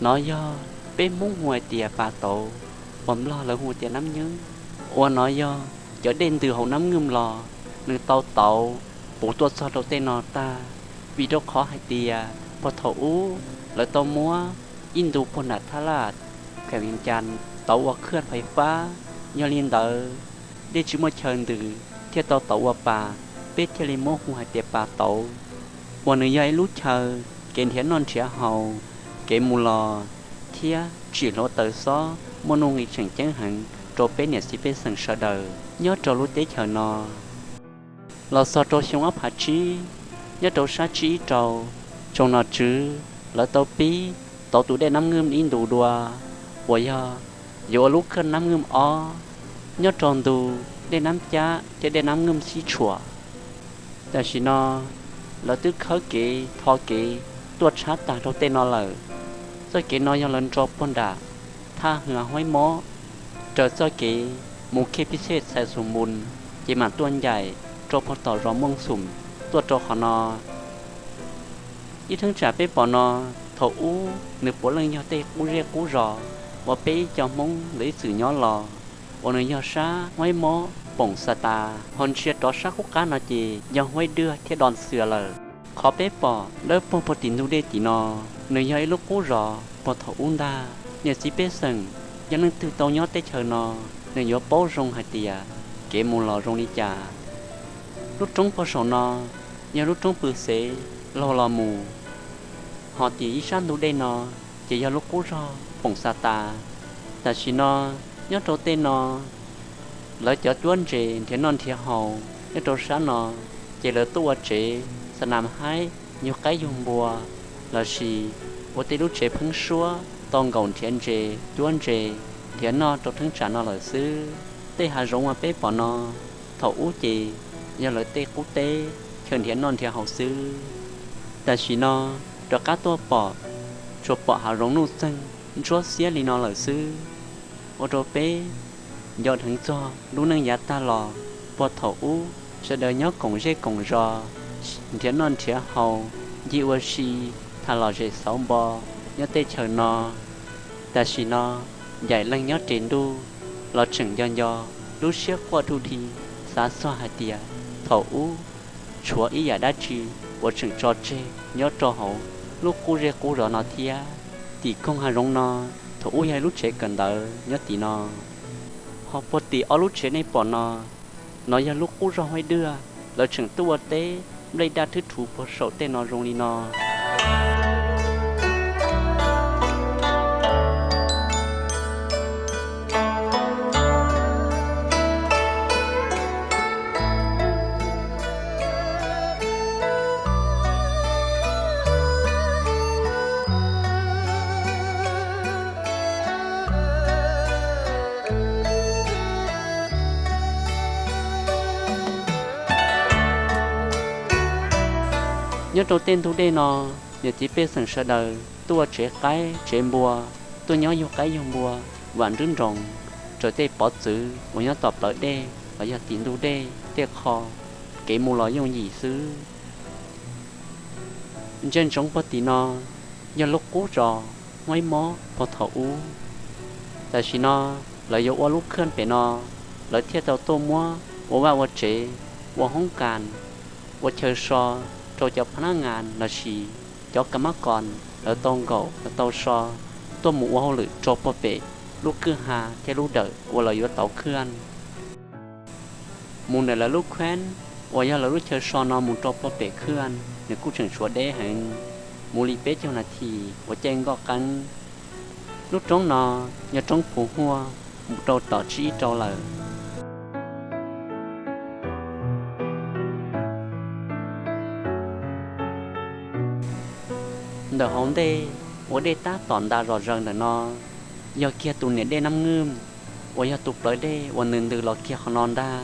Nov yog peb Hmoob hu hais tias pas tauv, uas Nplog lawv hu tias nab nywb. Uas nov yog cov dej ntws hauv nab nywb los, nws tau tauv puv tuaj txog rau tej no tag, vim rau qhov hais tias puag thaum ub lawv tau muab ib ntu puag nram Thab Laj, kheem Vias Cas tauv ua khwj fais fab. Yog li ntawd, dej tsis muaj chaw ntws thiaj tau tauv ua pas, peb thiaj li muab hu hais tias pas tauv. Uas nws yog ib lub chaw kev nrhiav noj nrhiav haus, kev mus los, thiab tsim hluav taws xob muaj nuj nqis tseem ceeb heev rau peb niam txiv pej xeem sawv daws nyob rau lub teb chaws no. Los txog rau xyoo ob phav tsib, nyob rau sab tsib ib rau, tsoom nom tswv lawv tau pib tauv tus dej nab nywb ib ntu dua, uas yog yuav ua lub khwj nab nywb ob nyob rau ntu dej nab cab thiab dej nab nywb sib tshuam. Tam sim no lawv twb khawb kev tho kev tuaj tshab tag rau tej no lawm. Txoj kev no yog lawv nrau puag nram Thaj Hwv Huaib Mob, raws txoj kev mus Khej Pij Xej Txhais Xus Npus, ces mam tuaj ncaim rau puag tom zos Mooj Xum tuaj rau qhov no. Ib theeb tsam peb pom no, thaum ub nws puav leej yog tej qub zej qub zos uas peb ib co Hmoob lawv ib txwm nyob los, uas nws yog sab Huaib Mob Poom Xa Tas, ho ntsia rov sab qub qab no ces yog Huaib Dwaj thiab Do Xias lawm. Qhov peb pom dawb paug puag tim ntug dej tim no, nws yog ib lub qub zos puag thaum ub ntag. Niam txiv pej xeem, yog leej twg tau nyob teb chaws no, nws yuav paub zoo hais tias kev mus los zoo li cas. Lub roob puag saum no yog lub roob pw xev laug los mus, ho tim ib sab ntug dej no ces yog lub qub zos Poom Xa Tas. Tam sim no nyob rau tej no lawv cov cuab ntses nrhiav noj nrhiav haus nyob rau sab no, ces lawv tuaj ua tsev xa nas haib yug qaib yug npua, lossis ua tej lub tsev pheeb suab tau nkaum nrhiav ntses cuab ntses nrhiav noj rau theeb tsam no lawm xwb. Tej hav zoov uas peb pom no, thaum ub ces yog lawv tej qub teb chaw nrhiav noj nrhiav haus xwb. Tam sim no rov qab tuaj pom, tsuas pom hav zoov nuj txeeg ntsuab xiab li no lawm xwb, ua rau peb nco dheev txog lub neej yav tag los. Puag thaum ub sawv daws nyob koom zej koom zos, nrhiav noj nrhiav haus, ncig ua si, tham lom zem xauv npo nyob tej chaw no. Tam sim no ncaim leej nyob res ntuj los tseem nco nco lub siab quaj dub dhi, xav txog hais tias thaum ub tshuav ib yam dab tsi uas tseem tso tseg nyob rau hauv lub qub zej qub zos no thiab. Tim koog hav zoov no, thaum ub yog ib lub tsev kawm ntawv nyob tim no, ho puag tim ob lub tsev nej pom no, no yog lub qub zos Huaib Dwaj, lawv tseem tuaj ua teb nplej daj thwb thuv puag saum tej no zoo li no. Nyob rau tej ntug dej no, niam txiv pej xeem sawv daws tuaj ua tsev qaib tsev npua, tuaj nyob yug qaib yug npua, vam nrub nroos raws tej pov txwv uas nyob tom plawv dej los yog tim ntug dej tej qho, kev mus los yooj yim xwb. Ntsia ntsoov puag tim no yog lub qub zos Huaib Mob puag thaum ub. Tam sim no lawv yuav ua lub khwj pem no, lawv thiaj tau tuaj muab ua vaj ua tsev, ua hoob kas, ua chaw so rau cov phab nab ngas lossis cov ka mab kos lawv tau nkaum lawv tau so tuaj mus ua hauj lwm rau puag pem lub kwj ha thiab lub dawm uas lawv yuav tauv khwj. Mus ntawm lawv lub khueb uas yog lawv lub chaw so no mus rau puag pem khwj, nws kuj tseem tshuav deb heev, mus li peb caug nas this uas caij nkoj qeeb. Lub roob no yog roob Phu Huaj, mus rau tom tsib ib rau lawm. Ntawm hauv ntej uas dej tab tom nta zom zaws ntawm no, yog kiag tus niam dej Nab Nwj, uas yog tus plawv dej uas ntws ntws los kiag qhov no ntag.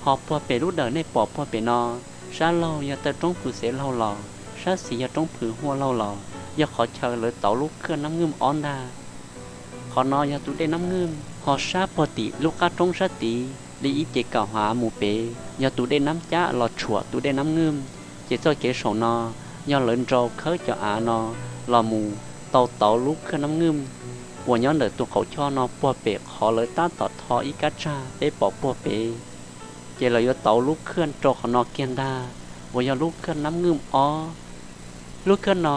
Ho puag pem lub dawm nej pom puag pem no, sab laug yog taw roob Phu Xev laug los, sab xis yog roob Phu Huaj laug los, yog qhov chaw lawv tauv lub khwj Nab Nwj ob ntag. Qhov no yog tus dej Nab Nwj, ho sab puag tim lub qab roob sab tid li ib ce kaum hav mus pem yog tus dej Nab Cab los tshuam tus dej Nab Nwj. Ces txoj kev saum no yog lawv nrau khawb cov av no los mus tau tauv lub khaj nab ngwj uas nyob ntawm tus qauv choj no puag pem qhov lawv tab tom tho ib kab tsag peb pom puag pem. Ces lawv yuav tauv lub khaj rau qhov no kiag ntag, uas yog lub khaj nab ngwj ob. Lub khaj no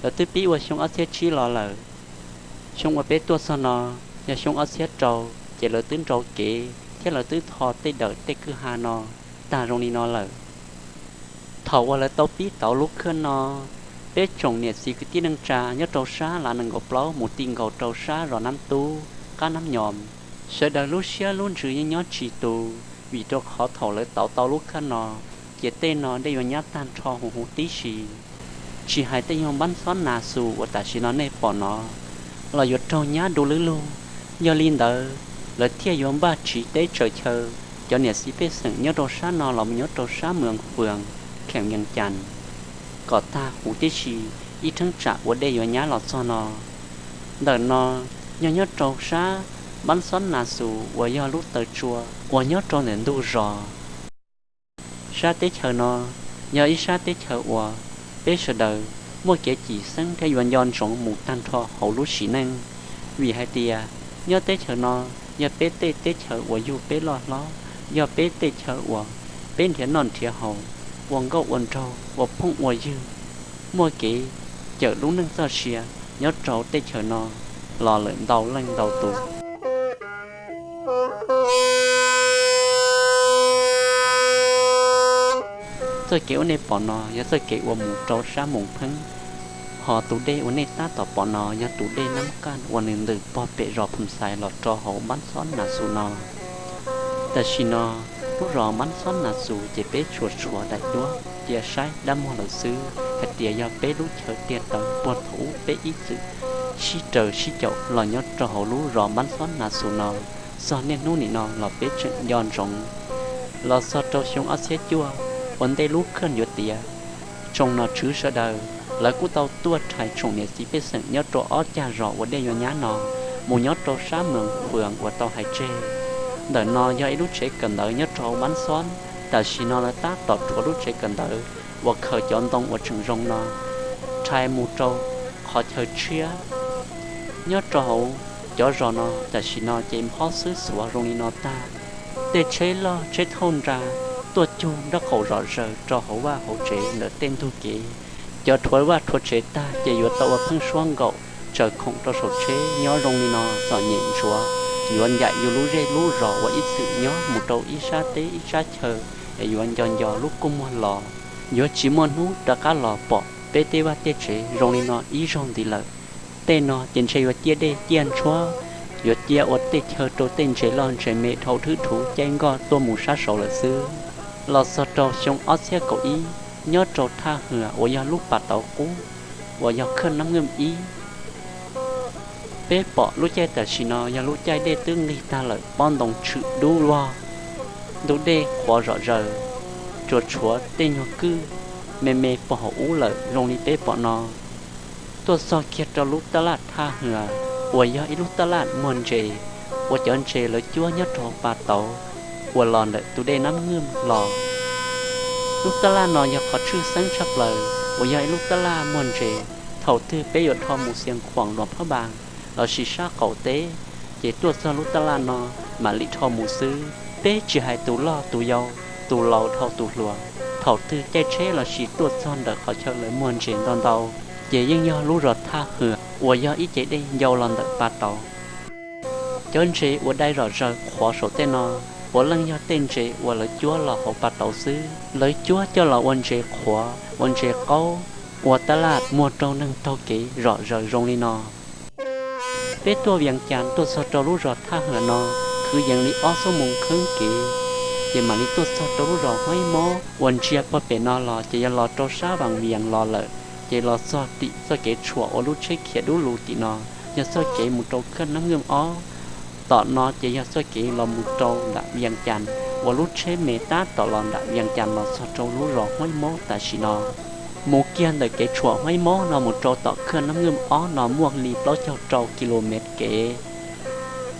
lawv twb pib ua xyoo ob txhiab tsib los lawm. Xyoo uas peb tuaj txog no yog xyoo ob txhiab rau, ces lawv twb nrau kev thiab lawv twb tho tej dawm tej kwj ha no tag zoo li no lawm. Thaum uas lawv tau pib tauv lub khaj no, peb tsoom niam txiv kwv tij neej tsa nyob rau sab lav nees nkaum plaub mus ti nkaus rau sab zos Nab Tub, qab Nab Nyos, sawv daws lub siab lub ntsws yeej nyob tsis tus, vim rau qhov thaum lawv tauv tau lub khaj no, ces tej no dej yuav nyab tag nrho huv huv tib si. Tsis hais tej yog npab xob nas xus uas tam sim no nej pom no los yuav raug nyab du lwb lug. Yog li ntawd, lawv thiaj yuav npaj tsiv teb tsaws chaw, cov niam txiv pej xeem nyob rau sab no los mus nyob rau sab Moos Fwm, kheem Vees Cas, kom tag huv tib si, ib cheeb tsam ua dej yuav nyab los txog no. Ntawm no yog nyob rau sab npab xob nas xus uas yog lub taw tsua uas nyob rau ntawm ntug zos. Sab teb chaws no yog ib sab teb chaws uas peb sawv daws muaj kev cim xeeb thiab yuav nco ntsoov mus tag nrho hauv lub sim neej, vim hais tias nyob teb chaws no yog peb tej teb chaws uas yug peb loj hlob, yog peb tej chaw uas peb nrhiav noj nrhiav haus, ua nkauj ua nraug, ua phooj ua ywg, muaj kev cawm lub neej txoj sia nyob rau tej chaws no los lawm ntau leej ntau tus. Txoj kev uas nej pom no yog txoj kev uas mus rau sab Moos Pheeb, hos tus dej uas nej tab tom pom no yog tus dej Nab Kaj uas nws ntws puag pem zos Phoos Xais los rau hauv npab xob nas xus no. Tam sim no lub zos npab xob nas xus ces peb tsuas tshuav daim duab cia saib dab muag lawm xwb hais tias yog peb lub chaw tiaj tawv puag thaum ub peb ib txwm sib raws sib caum los nyob rau hauv lub zos npab xob nas xus no. Txog niaj hnub nim no los peb tseem nco ntsoov. Los txog rau xyoo ob txhiab cuaj, ua ntej lub khaj yuav tiav, tsoom nom tswv sawv daws lawv kuj tau tuaj rhais tsoom niam txiv pej xeem nyob rau ob cag zos uas dej yuav nyab no mus nyob rau sab Moos Fwm uas tau hais tseg. Ntawm no yog ib lub tsev kawm ntawv nyob rau hauv npab xob. Tam sim no lawv tab tom rhuav lub tsev kawm ntawv uas khaws cov ntoo uas tseem zoo no rhais mus rau qhov chaw tshiab. Nyob rau hauv cov zos no tam sim no ces nphob xwb xuav zoo li no tag. Tej tsheb loj tsheb thauj nra tuaj cug nraub qaum zom zaws rau hauv vaj hauv tsev ntawm tej ntug kev. Cov rhuav vaj rhuav tsev tag ces yuav tau ua pheeb suab nkaum tsaws khoom rau saum tsheb nyob zoo li no txom nyem ntsuav, yuav ncaim yus lub zej lub zos uas ib txwm nyob mus rau ib sab teb ib sab chaw es yuav nco nco lub kua muag los, yuav tsis muaj hnub rov qab los pom peb tej vaj tej tsev zoo li no ib zaug ntxiv lawm. Tej no ces ntshe yuav ciaj dej ciaj ntshuab, yuav cia ua tej chaw rau tej ntses loj ntses me dhau thwb thuv caij nkoj tuaj mus sab saud lawm xwb. Los txog rau xyoo ob txhiab kaum ib, nyob rau thaj hwm uas yog lub pas tauv qub uas yog khaj nab nkwj ib, peb pom lub caij tam sim no yog lub caij dej twb nqig tag lawm, pob ntoo tshwm dub vog, ntug dej qhuav zom zaws, tsuas tshuav tej nyuag kwj me me puag hauv ub lawm zoo li peb pom no. Tuaj txog kiag rau lub taj laj thaj hwm uas yog ib lub taj laj muag ntses, uas cov ntses lawv cuab nyob rau hauv pas tauv uas los ntawm tus dej nab nkwj los. Lub taj laj no yog qhov tshwj xeeb tshaj plaws uas yog ib lub taj laj muag ntses. Thaum twg peb yuav dhau mus Xias Khuam, Luas Phab Npas lossis sab qaum teb, ces tuaj txog lub taj laj no mam li dhau mus xwb. Peb tsis hais tus loj tus yau, tus laus dhau tus hluas, thaum twg caij tsheb lossis tuaj txog ntawm qhov chaw lawv muag ntses ntau ntau, ces yeej yog lub zos thaj hwm uas yog ib ce dej ncau los ntawm pas tauv. Cov ntses uas dai zom zaws qhuav saum tej no puav leej yog tej ntses uas lawv cuab los hauv pas tauv xwb. Lawv cuab coj los ua ntses qhuav, ua ntses qaub, ua taj laj muag rau neeg taug kev zom zaws zoo li no. Peb tuaj Vias Cas tuaj txog rau lub zos thaj hwm no, kwv yees li ob xuab moos kheeb kev, ces mam li tuaj txog rau lub zos Huaib Mob uas ntsia puag pem no los ces yog los rau sab Vas Vias los lawm. Ces los txog tim txoj kev tshuam uas lub tsheb khiav dub lug tim no, yog txoj kev mus rau khaj nab nkwj ob. Tom no ces yog txoj kev los mus rau nram Vias Cas, uas lub tsheb me tab tom los nram Vias Cas los txog rau lub zos Huaib Mob tam sim no. Mus kiag ntawm kev tshuam Huaib Mob no mus rau tom khaj nab nkwj ob no muaj li plaub caug rau ki lo mev kev.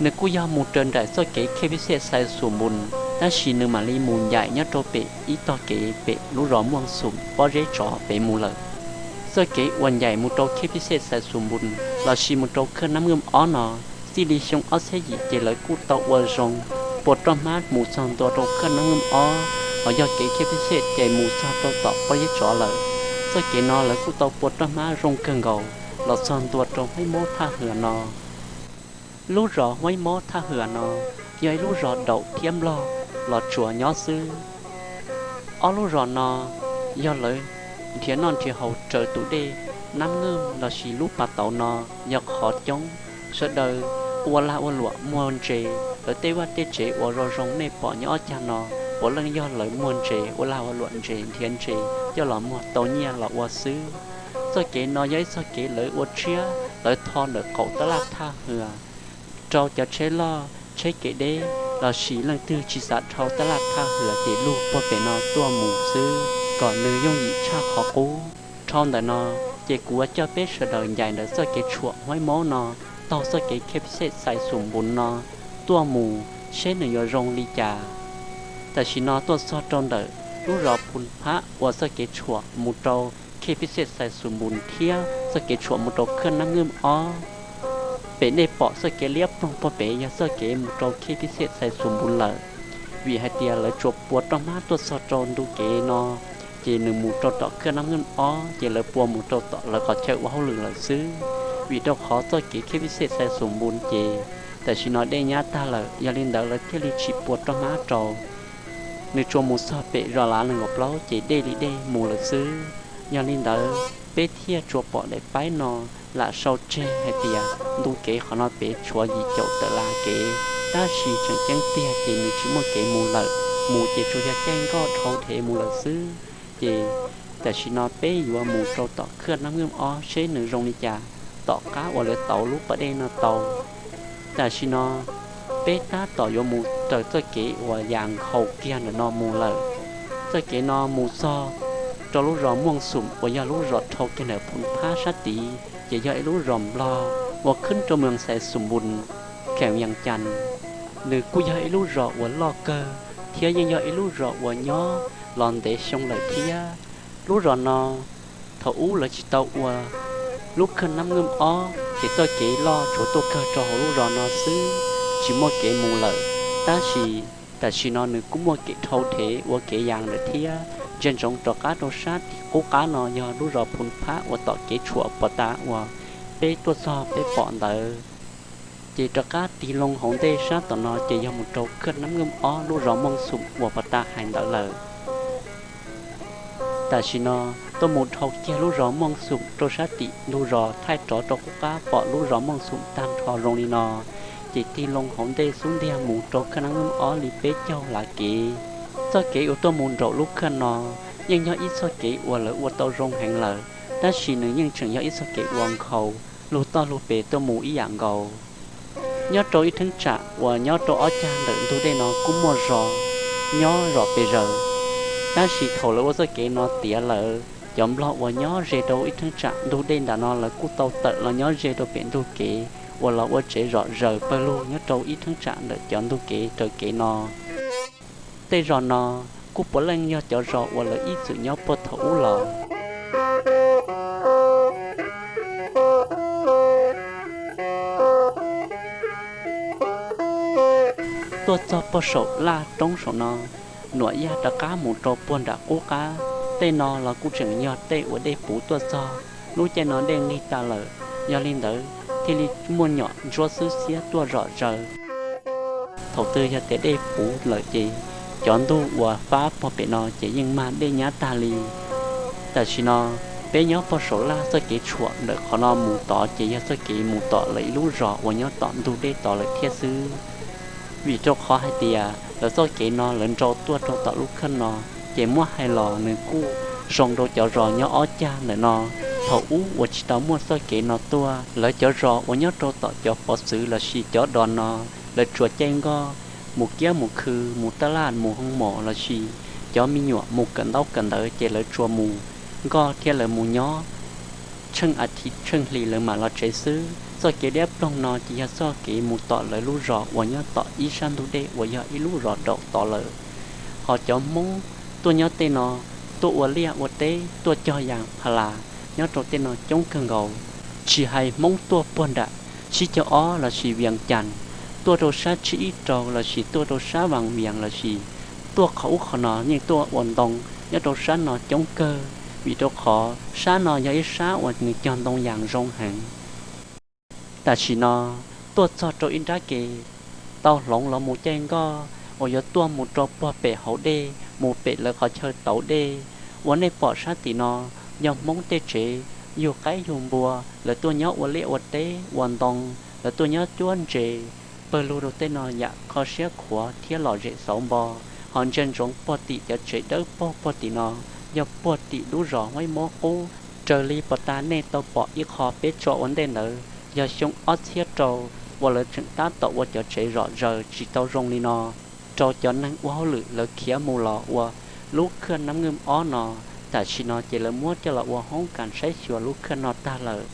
Nws kuj yog mus raws nraim txoj kev Khej Vij Xej Xais Xum Npus, tab sis nws mam li mus ncaim nyob rau pem ib tog kev pem lub zos Muaj Xum Pob Zeb Tsov pem mus lawm. Txoj kev uas ncaim mus rau khej pij xej xais xus npus lossis mus rau khaj nab nkwj ob no, txij li xyoo ob txhiab yim ces lawv kuj tau ua zoo pua roj hmab mus txog ntua rau khaj nab nkwj ob, hos yog kev khej pij xej ces mus txog rau tom pob zeb tsov lawm. Txoj kev no lawv kuj tau pua roj hmab zoo kawg nkaus los txog ntua rau Huaib Mob Thaj Hwm no. Lub zos Huaib Mob Thaj Hwm no yog ib lub zos daum thiab nplog los tsuas nyob xwb. Ob lub zos no yog lawv nrhiav noj nrhiav haus raws tus dej nab nkwj lossis lub pas tauv no yog qhov coob. Sawv daws ua lag ua luam muag ntses, lawv tej vaj tej tsev uas zoo zoo nej pom nyob ob cag no puav leej yog lawv muag ntses, ua lag ua luam ntses, nrhiav ntses coj los muag tau nyiaj los ua xwb. Txoj kev no yog ib txoj kev lawv ua tshiab, lawv tho ntawm qaum tab laj Thaj Hwm rau cov tsheb loj tsheb kev deb lossis leej twg tsis xav dhau tab laj Thaj Hwm ces lug puag pem no tuaj mus xwb kom nws yooj yim tshaj qhov qub. Dhau ntawm no ces kuv yuav coj peb sawv daws ncaim ntawm txoj kev tshuam Huaib Mob no taug txoj kev khej pij xej xais xus npus no tuaj mus seb nws yuav zoo li cas. Tam sim no tuaj txog rau ntawm lub zos Phus Phab uas txoj kev tshuam mus rau khej pij xej xais xus npus thiab txoj kev tshuam mus rau khaj nab nkwj ob. Pem nej pom txoj kev liab ploog puag pem yog txoj kev mus rau khej pij xej xais xus npus lawm, vim hais tias lawv tsuas pua roj hmab tuaj txog rau ntu kev no ces nws mus rau tom khaj nab nkwj ob ces lawv pua mus rau tom lawv qhov chaw ua hauj lwm lawm xwb. Vim rau qhov txoj kev khej pij xej xais xus npus ces tam sim no dej nyab tag lawm, yog li ntawd lawv thiaj li tsis pua roj hmab rau. Nws tsuas mus txog pem zos Lav nees nkaum plaub ces dej li dej mus lawm xwb. Yog li ntawd peb thiaj tsuas pom daim paib no lam sau tseg hais tias ntu kev qhov no pem tshuav yim caum tawm las kev, tab sis tseem ceeb tiag ces nws tsis muaj kev mus lawm, mus ces tsuas yog caij nkoj dhau dhev mus lawm xwb. Ces tam sim no peb yuav mus rau tom khaj nab nkwj ob seb nws zoo li cas, tom qab uas lawv tauv lub pas dej no tau. Tam sim no peb tab tom yuav mus raws txoj kev uas yam nkhaus kiag ntawm no mus lawm. Txoj kev no mus txog rau lub zos Muaj Xum uas yog lub zos dhau kiag ntawm Phus Phab sab tid, ces yog ib lub zos nplog uas khwb rau moos xais xus npus kheem yas cas. Nws kuj yog ib lub zos uas loj kawg thiab yeej yog ib lub zos uas nyob los ntev xyoo lawm thiab. Lub zos no thaum ub lawv tsis tau ua lub khaj nab nkwj ob ces txoj kev loj tsuas tuaj kawg rau hauv lub zos no xwb, tsis muaj kev mus lawm. Tab sis tam sim no nws kuj muaj kev dhau dhev ua kev yas lawm thiab. Ntsia ntsoov rov qab rau sab tim qub qab no yog lub zos Phus Phab uas tom kev tshuam pos tas uas peb tuaj txog peb pom ntawd. Ces rov qab tig loo hauv ntej sab tom no ces yog mus rau khaj nab nkwj ob lub zos Muaj Xum uas pos tas hais ntawd lawm. Tam sim no tuaj mus dhau kiag lub zos Muaj Xum rau sab tim ntug zos thaij rov rau qub qab pom lub zos Muaj Xum tag nrho zoo li no, ces tig loo hauv ntej xub ntiag mus rau khaj nab nkwj ob li peb caug las kev. Txoj kev uas tuaj mus nraum lub khaj no yeej yog ib txoj kev uas lawv ua tau zoo heev lawm, tab sis nws yeej tseem yog ib txoj kev ua nkhaus, lug toj lug pes tuaj mus ib yam nkaus. Nyob rau ib theeb tsam uas nyob rau ob cag ntawm ntug dej no kuj muaj zos nyob zom pes zaws, tab sis thaum lawv ua txoj kev no tiav lawm, cov nplog uas nyob ze rau ib theeb tsam ntug dej nram no lawv kuj tau tawm los nyob ze rau pem ntug kev uas los ua tsev zom zaws pawg lug nyob rau ib theeb tsam ntawm cov ntug kev raws kev no. Tej zos no kuj puav leej yog cov zos uas lawv ib txwm nyob puag thaum ub los. Tuaj txog puag saum laj roob saum no, nuam yaj rov qab mus rau puag nram qub qab. Tej no los kuj tseem yog tej uas dej puv tuaj txog, lub caij no dej nqig tas lawm, yog li ntawd thiaj li muaj nyom ntsuab xwb xiab tuaj zom zaws. Thaum twg yog tias dej puv lawm ces cov ntug uas fab puag pem no ces yeej mag dej nyab tag li. Tam sim no peb nyob puag saum laj txoj kev tshuam ntawm qhov no mus tod ces yog txoj kev mus tom lawv ib lub zos uas nyob tom ntug dej tod lawm thiab xwb. Vim rau qhov hais tias lawv txoj kev no lawv nrau tuaj rau tom lub khaj no, ces muab hais los nws kuj zoo rau cov zos nyob ob cag ntawm no. Thaum ub uas tsis tau muaj txoj kev no tuaj, lawv cov zos uas nyob rau tom cov pov txwv lossis cov dos no, lawv tsuas caij nkoj mus kiab mus khw, mus taj laj mus hoo mom lossis cov me nyuam mus kawm ntaub kawm ntawv ces lawv tsuas mus nkoj thiab lawv mus nyob tsheej a thiv tsheej hli lawv mam los tsev xwb. Txoj kev liab ploog no ces yog txoj kev mus tom lawv lub zos uas nyob tom ib sab ntug dej uas yog ib lub zos daum tod lawm. Ho cov Hmoob tuaj nyob tej no, tuaj ua liaj ua teb, tuaj cog yas pha las, nyob rau tej no coob kawg nkaus. Tsis hais Hmoob tuaj puag nram Tsib Caug Ob lossis Vias Cas, tuaj rau sab Tsib Ib Rau lossis tuaj rau sab Vas Vias lossis tuaj qhov ub qhov no yeej tuaj ua ntoo nyob rau sab no coob kawg, vim rau qhov sab no yog ib sab uas nws cog ntoo yas zoo heev. Tam sim no tuaj txog rau ib nrab ke tau hloov los mus caij nkoj uas yuav tuaj mus rau puag pem hauv dej mus pem lawv qhov chaw tauv dej. Uas nej pom sab tim no yog Hmoob tej tsev, yug qaib yug npua, lawv tuaj nyob ua liaj ua teb ua ntoo, lawv tuaj nyob cuab ntses. Pawg lug rau tej no yam kho siab khuav thiab lom zem xauv npo. Ho ntsia ntsoov puag tim cov tsev dawb paug puag tim no yog puag tim lub zos Huaib Mob Qub. Raws li puag ta nej tau pom ib qho peb tso ua ntej ntawd yog xyoo ob txhiab rau uas lawv tseem tab tom ua cov tsev zom zaws tsis tau zoo li no rau cov neeg ua hauj lwm lawv khiav mus los ua lub khaj Nab Nwj ob no. Tam sim no ces lawv muab coj los ua hoob kas saib xyuas lub khaj no tag lawm.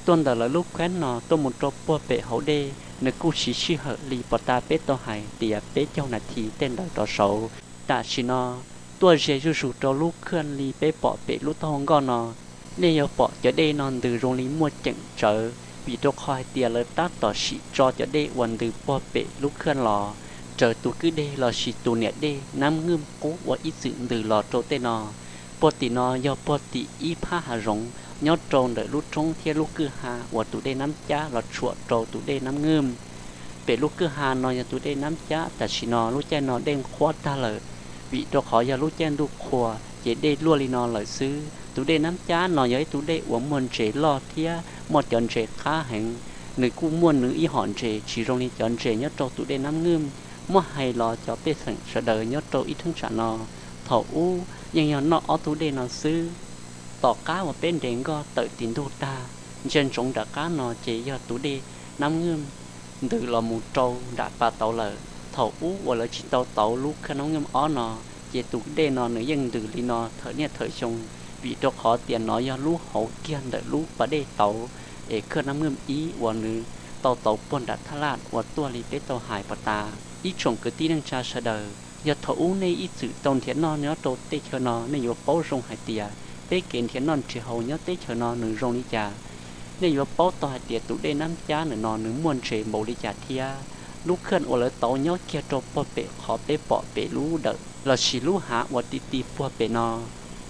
Tuaj ntawm lawv lub khaj no tuaj mus rau puag pem hauv dej nws kuj siv sij hawm li puag ta peb tau hais tias peb caug nas this tej ntawd rov saud. Tam sim no tuaj ze zuj zus rau lub khaj li peb pom pem lub taub hau nkoj no, nej yuav pom cov dej no ntws zoo li muaj ceem tsawv vim rau qhov hais tias lawv tab tom sim tso cov dej uas ntws puag pem lub khaj los raws tus kwj deg lossis tus niam dej Nab Nwj Qub uas ib txwm ntws los rau tej no. Puag tim no yog puag tim ib phab hav zoov nyob rau ntawm lub roob thiab lub kwj ha uas tus dej Nab Cab los tshuam rau tus dej Nab Nwj. Pem lub kwj ha no yog tus dej Nab Cab, tam sim no lub caij no dej nqhuab tag lawm, vim rau qhov yog lub caij ntuj qhua ces dej luaj li no lawm xwb. Tus dej Nab Cab no yog ib tug dej uas muaj ntses loj thiab muaj cov ntses qab heev. Nws kuj muaj nws ib hom ntses tsis zoo li cov ntses nyob rau tus dej Nab Nwj. Muab hais los cov pej xeem sawv daws nyob rau ib thaj tsam no thaum ub yeej yog noj ob tug dej no xwb. Tom qab uas peb nres nkoj tawm tim ntug tag, ntsia ntsoov nram qab no ces yog tus dej Nab Nwj ntws los mus rau nram pas tauv lawm. Thaum ub uas lawv tsis tau tauv lub khaj Nab Nwj ob no, ces tus dej no nws yeej ntws li no thawm niaj thawm xyoo, vim rau qhov tias no yog lub hauv kiag ntawm lub pas dej tauv es khaj Nab Nwj ib uas nws tau tauv puag nram thaj laj uas tuaj li peb tau hais puag ta. Ib tsoom kwv tij neej tsa sawv daws, yog thaum ub nej ib txwm tau nrhiav noj nyob rau teb chaws no nej yuav paub zoo hais tias peb kev nrhiav noj nrhiav haus nyob teb chaws no nws zoo li cas. Nej yuav paub tau hais tias tus dej Nab Cab ntawm no nws muaj ntses npaum li cas thiab. Lub khaj uas lawv tauv nyob kiag rau puag pem qhov peb pom pem lub dawm lossis lub hav uas ti ti puag pem no,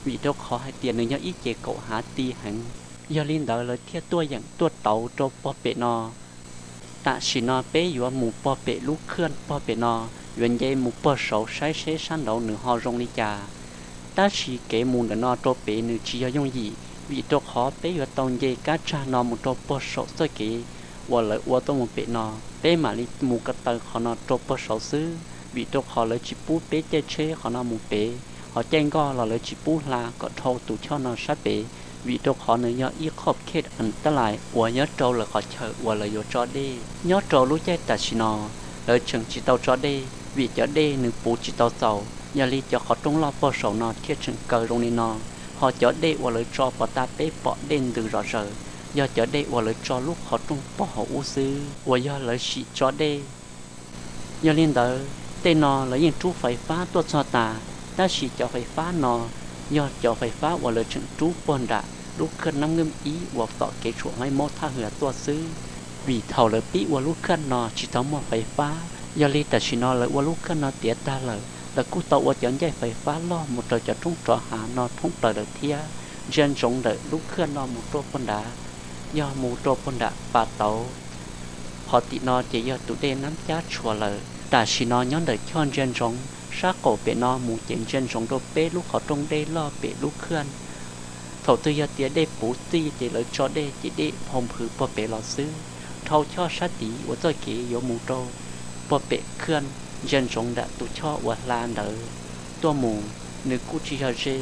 vim rau qhov hais tias nws yog ib ce kaum hav ti heev, yog li ntawd lawv thiaj tuaj yeem tuaj tauv rau puag pem no. Tam sim no peb yuav mus puag pem lub khaj puag pem no, yuav nce mus puag saud saib seb sab nraud nws ho zoo li cas. Tab sis kev mus ntawm no rau pem nws tsis yog yooj yim, vim rau qhov peb yuav tau nce kab tsag no mus rau puag saum txoj kev uas lawv ua tuaj mus pem no, peb mam li mus ko taw qhov no rau puag saud xwb, vim rau qhov lawv tsis pub peb caij tsheb qhov no mus pem, ho caij nkoj los lawv tsis pub hla kom dhau tus choj no sab pem, vim rau qhov nws yog ib qhov khej an tab lais uas nyob rau lawv qhov chaw uas lawv yuav tso dej. Nyob rau lub caij tam sim no, lawv tseem tsis tau tso dej vim cov dej nws puv tsis tau txaus, yog li cov qhov rooj loj puag saum no thiaj tseem kaw zoo li no. Ho cov dej uas lawv tso puag ta peb pom dej ntws zom zaws, yog cov dej uas lawv tso lub qhov rooj puag hauv ub xwb uas yog lawv sim tso dej. Yog li ntawd tej no lawv yeej rub fais fab tuaj txog tas, tab sis cov fais fab no yog cov fais fab uas lawv tseem rub puag nram lub khaj Nab Nwj ib uas tom kev tshuam Huaib Mob Thaj Hwm tuaj xwb. Vim thaum lawv pib ua lub khaj no tsis tau muaj fais fab, yog li tam sim no lawv ua lub khaj no tiav tag lawm, lawv kuj tau ua cov ncaij fais fab loj mus rau cov roob rov hav no thoob plaws lawm thiab. Ntsia ntsoov ntawm lub khaj no mus rau puag nrad, yog mus rau puag nram pas tauv. Qhov tim no ces yog tus dej Nab Cab tshuam lawm. Tam sim no nyob ntawm choj ntsia ntsoov sab qaum pem no mus ces ntsia ntsoov rau peb lub qhov rooj dej loj pem lub khaj. Thaum twg yog tias dej puv txij ces lawv tso dej ces dej phau nphwv puag pem los xwb. Dhau choj sab tid uas txoj kev yuav mus rau puag pem khaj, ntsia ntsoov nram tus choj uas hla ntawd tuaj mus, nws kuj tsis yog ze,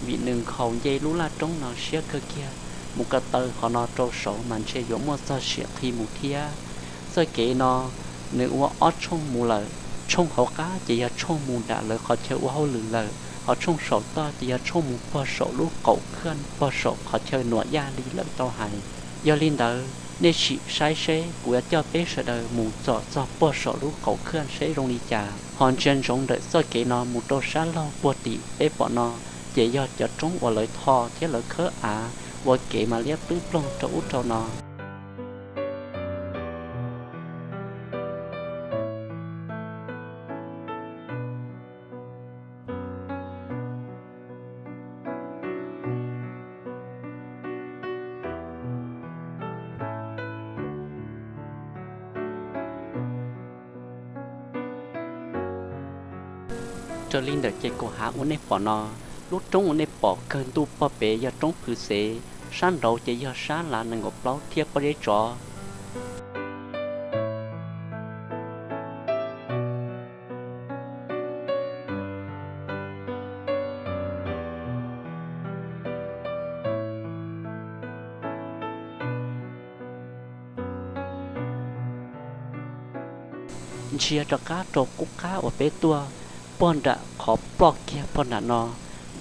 vim nws nkhaus nce lub laj roob no siab kawg kiag. Mus ko taw qhov no rau saud mas ntshe yuav muaj txog sim qhi mus thiab. Txoj kev no nws ua ob tshooj mus lawm, tshooj hauv qab ces yog tshooj mus nram lawv qhov chaw ua hauj lwm lawm, ho tshooj saum toj ces yog tshooj mus puag saum lub qaum khaj puag saum qhov chaw Nuam Yaj li lawv tau hais. Yog li ntawd nej sim saib seb kuv yuav coj peb sawv daws mus txog txog puag saum lub qaum khaj seb zoo li cas. Ho ntsia ntsoov ntawm txoj kev no mus rau sab laug puag tim peb pom no, ces yog cov roob uas lawv tho thiab lawv khawb av ua kev mas liab ploog rau ub rau no. Raws li ntawm ces kaum hav uas nej pom no, lub roob uas nej pom kawg ntuj pog pem yog roob Phwv Xev, sab nraud ces yog sab Lav nees nkaum plaub thiab Pob Zeb Tsov. Ntsia rov qab rau qub qab uas peb tuaj, puag nram qhov ploj kiag puag nram no,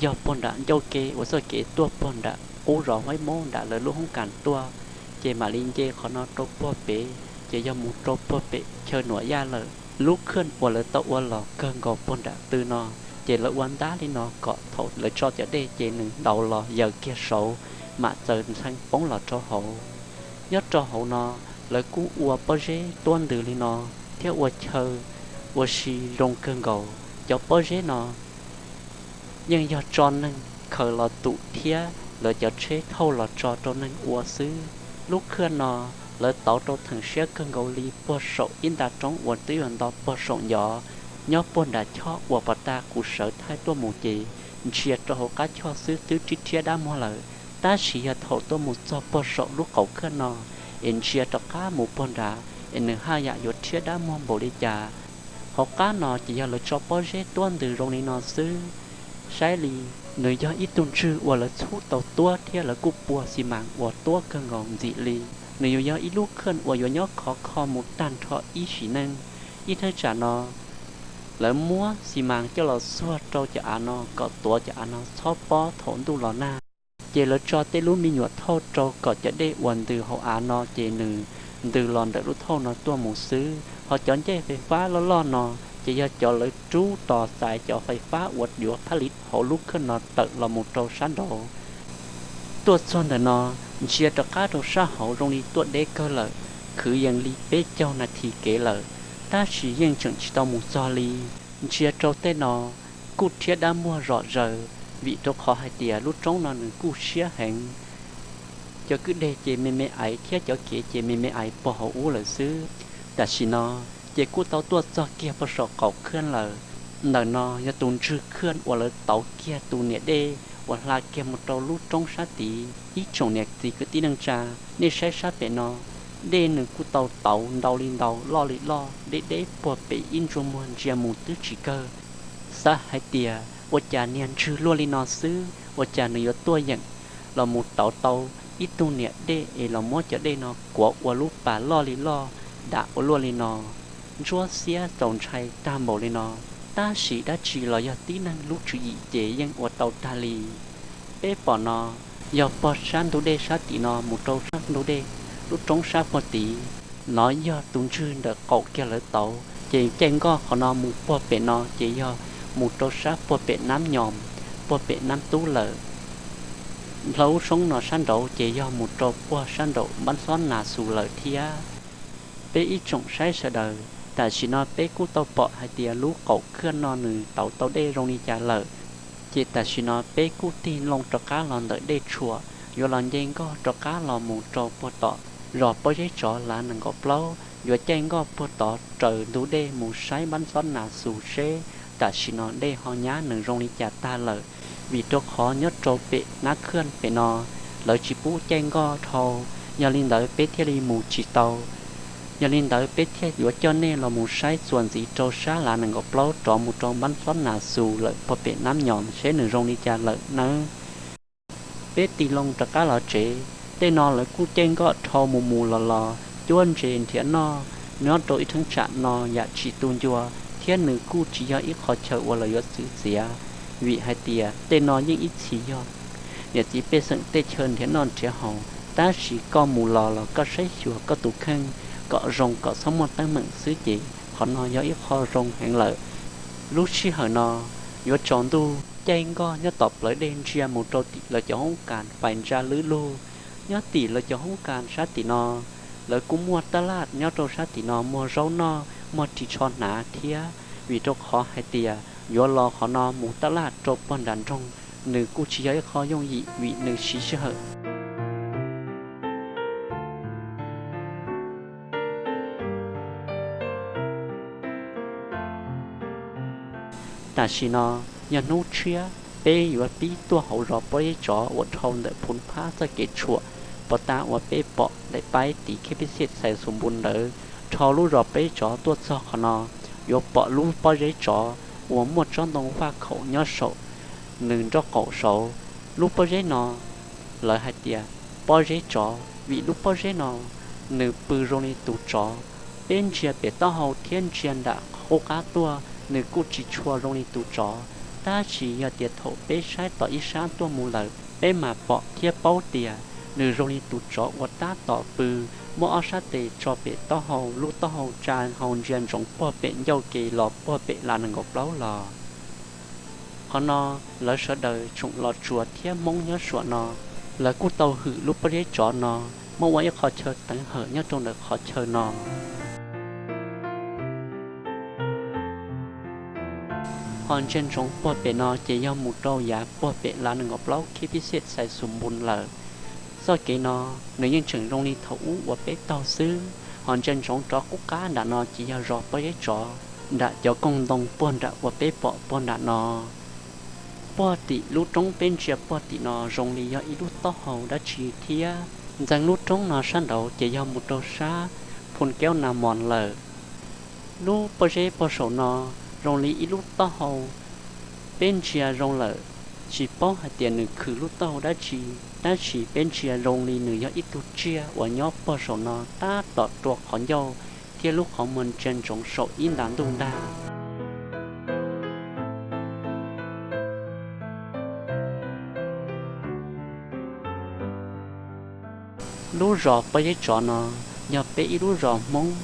yog puag nram ncauj ke uas txoj kev tuaj puag nram qub zos Huaib Moob nram lawv lub hoob kas tuaj, ces mam li nce qhov no rau puag pem ces yog mus rau puag pem chaw Nuam Yaj lawm. Lub khwj uas lawv tau ua los kawg nkaus puag nram tw no, ces lawv ua ntab li no kom thaum lawv tso cov dej ces nws ntaus los yaws kiag saud, mam txaws ntxhee poob los rau hauv. Nyob rau hauv no, lawv kuj ua pob zeb tuab ntws li no, thiab ua chaw ua si zoo kawg nkaus. Cov pob zeb no yeej yog tso neeg khaws los tum thiab lawv cov tsheb thauj los tso rau neeg ua xwb. Lub khwj no lawv tauv rau theem siab kawg nkaus li puag saum ib nta roob uas twb yuav nto puag saum ncov, nyob puag nram choj uas pov tas kuv sawv thaij tuaj mus ces ntsia rau hauv qab choj xwb twb rhiab dab muag lawm. Tab sis yog thaum tuaj mus txog puag saum lub qaum khwj no, es ntsia rov qab mus puag nrad es nws haj yam yuav rhiab dab muag npaum li cas. Hauv qab no ces yog lawv tso pob zeb tuab ntws zoo li no xwb. Saib li, nws yog ib tug ntswg uas lawv txhub tau tuab thiab lawv kuj pua xi mas uas tuab kawg nkaus ntxim li. Nws yuav yog ib lub khwj uas yuav nyob khov kho mus tag nrho ib sim neej. Ib thaj tsam no lawv muab xi mas coj los xuag rau cov av no kom tuav cov av no txhob pob thaum ntuj los nag. Ces lawv tso tej lub me nyuam thauj rau kom cov dej uas ntws hauv av no ces nws ntws los ntawm lub thauj no tuaj mus xwb. Ho cov ncej fais fab loj loj no ces yog cov lawv rub tos txais cov fais fab uas yuav thab li hauv lub khwj no tawm los mus rau sab nraud. Tuaj txog ntawm no, ntsia rov qab rau sab hauv zoo li tuaj deb kawg lawm, kwv yees li peb caug nas this kev lawm, tab sis yeej tseem tsis tau mus txog li. Ntsia rau tej no kuj rhiab dab muag zom zaws, vim rau qhov hais tias lub roob no nws kuj siab heev. Cov kwj deg ces me me aiv thiab cov kev ces me me aiv puag hauv ub lawm xwb. Tam sim no ces kuj tau tuaj txog kiag puag saum qaum khwj lawm. Ntawm no yog tus ntswg khwj uas lawv tauv kiag tus niam dej uas hla kiag mus rau lub roob sab tid. Ib tsoom niam txiv kwv tij neej tsa, nej saib sab pem no, dej nws kuj tau tauv ntau li ntau, loj li loj, deb deb puag pem ib ntsuj muag ntsia mus twb tsis kawg. Xav hais tias ua cas niag ntswg luaj li no xwb ua cas nws yuav tuaj yeem los mus tauv tau ib tug niam dej es los muab cov dej no kuav ua lub pas loj li loj, dam ua luaj li no, ntsuab xiab txaus ntshai tag npaum li no. Tab sis dab tsi los yog tib neeg lub tswv yim ces yeej ua tau tag li. Peb pom no yog puag sab ntug dej sab tim no mus rau sab ntug dej lub roob sab puag tid. No yog tus ntswg ntawm qaum kiag lawv tauv, ces caij nkoj qhov no mus puag pem no ces yog mus rau sab puag pem Nab Nyoos, puag pem Nab Tub lawm. Lub soob no sab nraud ces yog mus rau puag sab nraum Npab Xob Nas Xus lawm thiab. Peb ib tsoom saib sawv daws, tam sim no peb kuj tau pom hais tias lub qaum khwj no nws tauv tau dej zoo li cas lawm. Ces tam sim no peb kuj tig loo rov qab los ntawm dej tshuam, yuav los nce nkoj rov qab los mus rau puag tom zos Pob Zeb Tsov Lav nees nkaum plaub, yuav caij nkoj puag tod raws ntug dej mus saib Npab Xob Nas Xus seb tam sim no dej ho nyab nws zoo li cas tag lawm. Vim rau qhov nyob rau pem Nab Khwj pem no lawv tsis pub caij nkoj dhau, yog li ntawd peb thiaj li mus tsis tau. Yog li ntawd peb thiaj yuav coj nej los mus saib txuas ntxiv rau sab Lav nees nkaum plaub rov mus rau Npab Xob Nas Xus lawm puag pem Nab Nyoos seb nws zoo li cas lawm nawb. Peb tig loo rov qab los tsev, tej no lawv kuj caij nkoj dhau mus mus los los cuab ntses nrhiav noj, nyob rau ib theeb tsam no yam tsis tu ncua, thiab nws kuj tsis yog ib qho chaw uas lawv yuav txwv txiav, vim hais tias tej no yeej ib txhis yog niam txiv pej xeem tej chaw nrhiav noj nrhiav haus, tab sis koj mus los los koj saib xyuas koj tus kheej kom zoo kom txhob muaj teeb meem xwb ces qhov no yog ib qho zoo heev lawm. Lub sij hawm no yuav tsaus ntuj, caij nkoj nyob tom plawv dej ntsia mus rau tim lawv cov hoob kas fais ntsa lwb lug. Nyob tim lawv cov hoob kas sab tim no, lawv kuj muaj taj laj nyob rau sab tim no muag zaub noj muag ris tsho hnav thiab, vim rau qhov hais tias yuav los qhov no mus taj laj rau puag nram nroog, nws kuj tsis yog ib qho yooj yim vim nws siv sij hawm. Tam sim no yog hnub tshiab, peb yuav pib tuaj hauv zos Pob Zeb Tsov uas dhau ntawm Phoo Phab txoj kev tshuam, puag ta uas peb pom daim paib tiv khib pib xij xais xus npus ntawd, dhau lub zos Pob Zeb Tsov tuaj txog qhov no, yuav pom lub pob zeb tsov uas muaj tsob ntoo vaj khaum nyob saum nws nraub qaum saud. Lub pob zeb no lawv hais tias pob zeb tsov vim lub pob zeb no nws pw zoo li tus tsov. Peb ntsia pem taub hau thiab ntsia nram qub qab tuaj nws kuj tsis tshua zoo li tus tsov, tab sis yog tias thaum peb saib tom ib sab tuaj mus lawm peb mam pom thiab paub tias nws zoo li tus tsov uas tab tom pw, muab ob sab tes tso pem taub hau, lub taub hau tsa hau ntsia ntsoov puag pem ncauj ke los puag pem lav nees nkaum plaub los. Qhov no lawv sawv daws tsoom Los Tsuas thiab Hmoob nyob saum no, lawv kuj tau hwm lub pob zeb tsov no muab ua ib qho chaw teev hawm nyob rau ntawm qhov chaw no. Ho ntsia ntsoov puag pem no ces yog mus rau yav puag pem lav nees nkaum plaub khib pib xij xais xus npus lawm. Txoj kev no nws yeej tseem zoo li thaum ub uas peb taug xwb. Ho ntsia ntsoov rov qub qab nram no ces yog zos pob zeb tsov, nram cov koog ntoo puag nram uas peb pom puag nram no. Puag tim lub roob peb ntsia puag tim no zoo li yog ib lub taub hau dab tsi thiab. Ntxeev lub roob no sab nraud ces yog mus rau sab Phoo Kaub Nas Mos lawm. Lub pob zeb puag saum no zoo li ib lub taub hau. Peb ntsia zoo lawm tsis paub hais tias nws khwv lub taub hau dab tsi, tab sis peb ntsia zoo li nws yog ib tug tsiaj uas nyob puag saum no tab tom rua qhov ncauj thiab lub qhov muag ntsia ntsoov saum ib nta ntuj ntag. Lub zos Pob Zeb Tsov no yog peb ib lub zos Hmoob,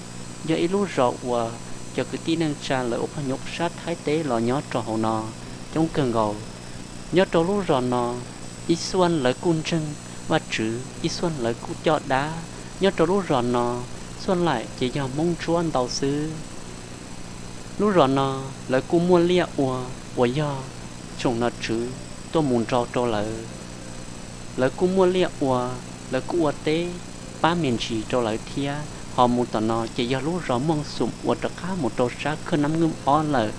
yog ib lub zos uas cov kwv tij neej tsa lawv ua phooj ywg sab Thaib teb los nyob rau hauv no coob kawg nkaus. Nyob rau lub zos no, ib xuaj lawv kuj ntseeg Vajtswv, ib xuaj lawv kuj coj dab. Nyob rau lub zos no, xuaj laim ces yog Hmoob Ntsuab ntau xwb. Lub zos no lawv kuj muaj liaj ua uas yog tsoom nom tswv tuaj mus nrau rau lawv. Lawv kuj muaj liaj ua, lawv kuj ua teb pab me ntsis rau lawv thiab. Ho mus tom no ces yog lub zos Mooj Xum uas rov qab mus rau sab khwj Nab Nkwj ob lawm.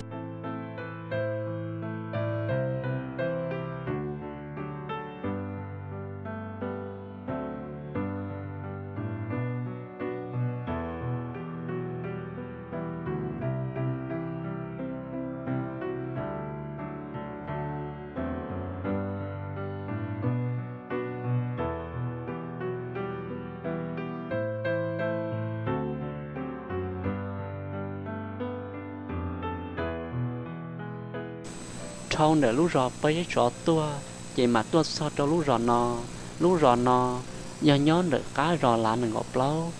Dhau ntawm lub zos Pob Zeb Tsov tuaj ces mam tuaj txog rau lub zos no. Lub zos no yog nyob ntawm qab zos Lav nees nkaum plaub.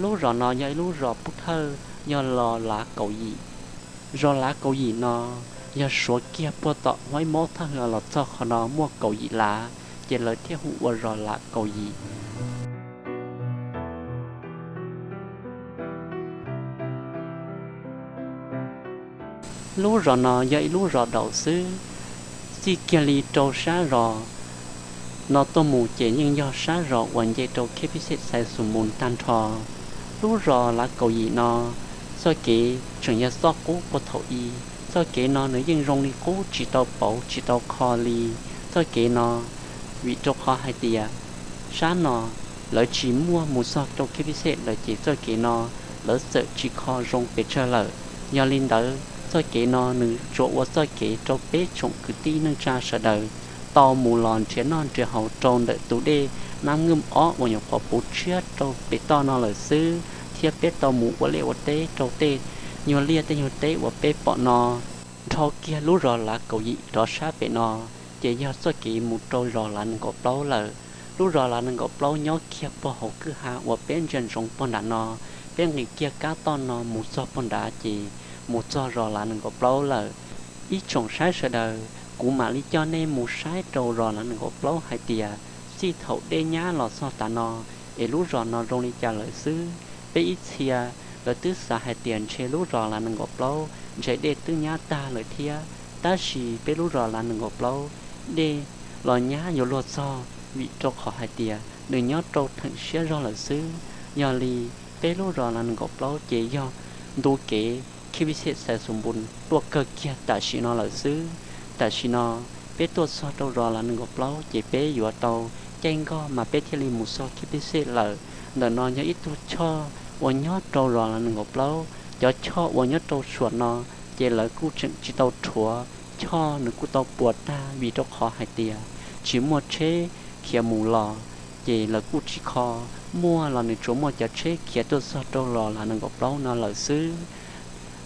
Lub zos no yog ib lub zos pub thawj, yog los Lav kaum yim. Zos Lav kaum yim no yog suav kiag puag tom Huaib Mob thawj hwv los txog qhov no muaj kaum yim lav, ces lawv thiaj hu ua zos Lav kaum yim. Lub zos no yog ib lub zos daus xwb, txij kiag li rau sab zos no tuaj mus ces yeej yog sab zos uas nce rau kheb pib xej xais xus mus tag nrho. Lub zos Lav kaum yim no txoj kev tseem yog txoj qub puag thaum i. Txoj kev no nws yeej zoo li qub tsis tau pauv tsis tau kho li. Txoj kev no vim rau qhov hais tias sab no lawv tsis muaj mus txog rau kheb pib xej lawm ces txoj kev no lawv txawm tsis kho zoo pes tsawg lawm. Yog li ntawd txoj kev no nws tsuas ua txoj kev rau peb tsoom kwv tij neej tsa sawv daws tau mus los nrhiav noj nrhiav haus rau ntawm tus dej Nab Nkwj ob uas nyuam qhuav puv tshiab rau pem toj no lawm xwb, thiab peb tau mus ua liaj ua teb rau tej nyuag liaj tej nyuag teb uas peb pom no. Dhau kiag lub zos Lav kaum yim rov sab pem no ces yog txoj kev mus rau zos Lav nees nkaum plaub lawm. Lub zos Lav nees nkaum plaub nyob kiag puag hauv kwj ha uas peb ntsia ntsoov puag nram no. Peb nqis kiag kab toj no mus txog puag nrad ces mus txog zos Lav nees nkaum plaub lawm. Ib tsoom saib sawv daws, Kuv mam li coj nej mus saib rau zos Lav Nees Nkaum Plaub hais tias txij thaum dej nyab los txog tav no es lub zos no zoo li cas lawm xwb. Peb ib txhia lawv twb xav hais tias ntshe lub zos Lav Nees Nkaum Plaub ntshe dej twb nyab tag lawm thiab, tab sis peb lub zos Lav Nees Nkaum Plaub dej los nyab yuav luag txog, vim rau qhov hais tias nws nyob rau theem siab zog lawm xwb. Yog li peb lub zos Lav Nees Nkaum Plaub ces yog ntu kev Khib Pij Xej Xais Xus Npus tuaj kawg kiag tam sim no lawm xwb. Tam sim no peb tuaj txog rau zos Lav Nees Nkaum Plaub ces peb yuav tau caij nkoj mas peb thiaj li mus txog Khib Pij Xej lawm. Ntawm no yog ib tug choj uas nyob rau zos Lav Nees Nkaum Plaub. Cov choj uas nyob rau suam no ces lawv kuj tseem tsis tau rhuav, choj nws kuj tau puas tag vim rau qhov hais tias tsis muaj tsheb khiav mus los, ces lawv kuj tsis kho, muaj los nws tsuas muaj cov tsheb khiav tuaj txog rau zos Lav Nees Nkaum Plaub no lawm xwb.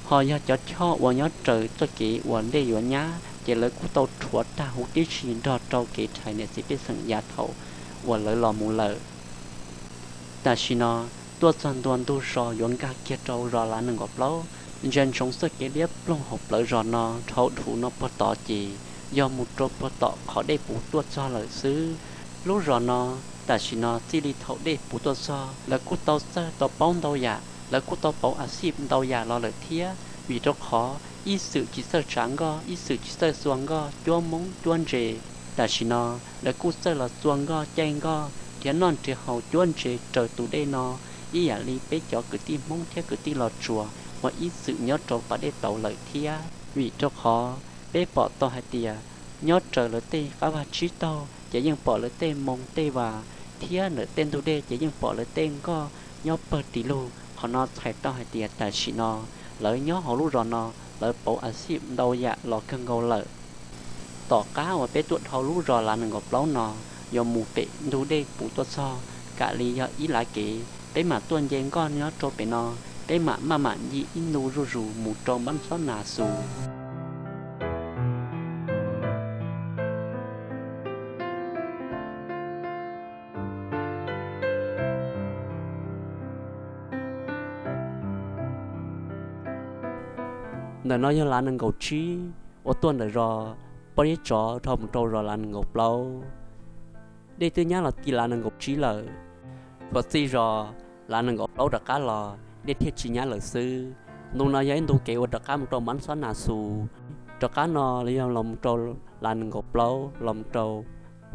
Ho yog cov choj uas nyob raws txoj kev uas dej yuav nyab ces lawv kuj tau rhuav tag huv tib si nrog rau kev rhais niam txiv pej xeem yav thaum uas lawv los mus lawm. Tam sim no tuaj txog ntua ntug zos yuav nkag kiag rau zos Lav Nees Nkaum Plaub, ntsia ntsoov txoj kev liab ploog hauv plawv zos no dhau dhau no puag tod ces yog mus rau puag tom qhov dej puv tuaj txog lawm xwb. Lub zos no tam sim no txij li thaum dej puv tuaj txog lawv kuj tau txawj tau paub ntau yam, lawv kuj tau pauv a xij ntau yam los lawm thiab, vim rau qhov ib txwm tsis txawj tsav nkoj, ib txwm tsis txawj txua nkoj cuab moob cuab ntses. Tam sim no lawv kuj txawj los txua nkoj caij nkoj nrhiav noj nrhiav haus cuab ntses raws tus dej no ib yam li peb cov kwv tij Hmoob thiab kwv tij Los Tsuas uas ib txwm nyob rau pas dej tauv lawm thiab. Vim rau qhov peb pom tau hais tias nyob raws lawv tej qab vaj tsib taug ces yeej pom lawv tej moo tej vas thiab ntawm tej ntug dej ces yeej pom lawv tej nkoj nyob pawg ris lug. Qhov no txhais tau hais tias tam sim no lawv nyob hauv lub zos no lawv pauv a xij ntau yam los kawg nkaus lawm. Tom qab uas peb tuaj dhau lub zos Lav Nees Nkaum Plaub no yuav mus pem ntug dej puv tuaj txog, kam li yog ib lav kev, peb mam tuaj nce nkoj nyob rau pem no, peb mam maj mam ncig ib ntu zuj zus mus rau Npab Xob Nas Xus. Ntawm no yog Lav Nees Nkaum Tsib uas tuaj ntawm zos Poj Yeb Tsov dhau mus rau zos Lav Nees Nkaum Plaub. Dej twb nyab los ti Lav Nees Nkaum Tsib lawm, tshuav txij zos Lav Nees Nkaum Plaub rov qab los dej thiaj tsis nyab lawm xwb. Ntu no yog ib ntu kev uas rov qab mus rau Npab Xob Nas Xus, rov qab no los yog los mus rau Lav Nees Nkaum Plaub los mus rau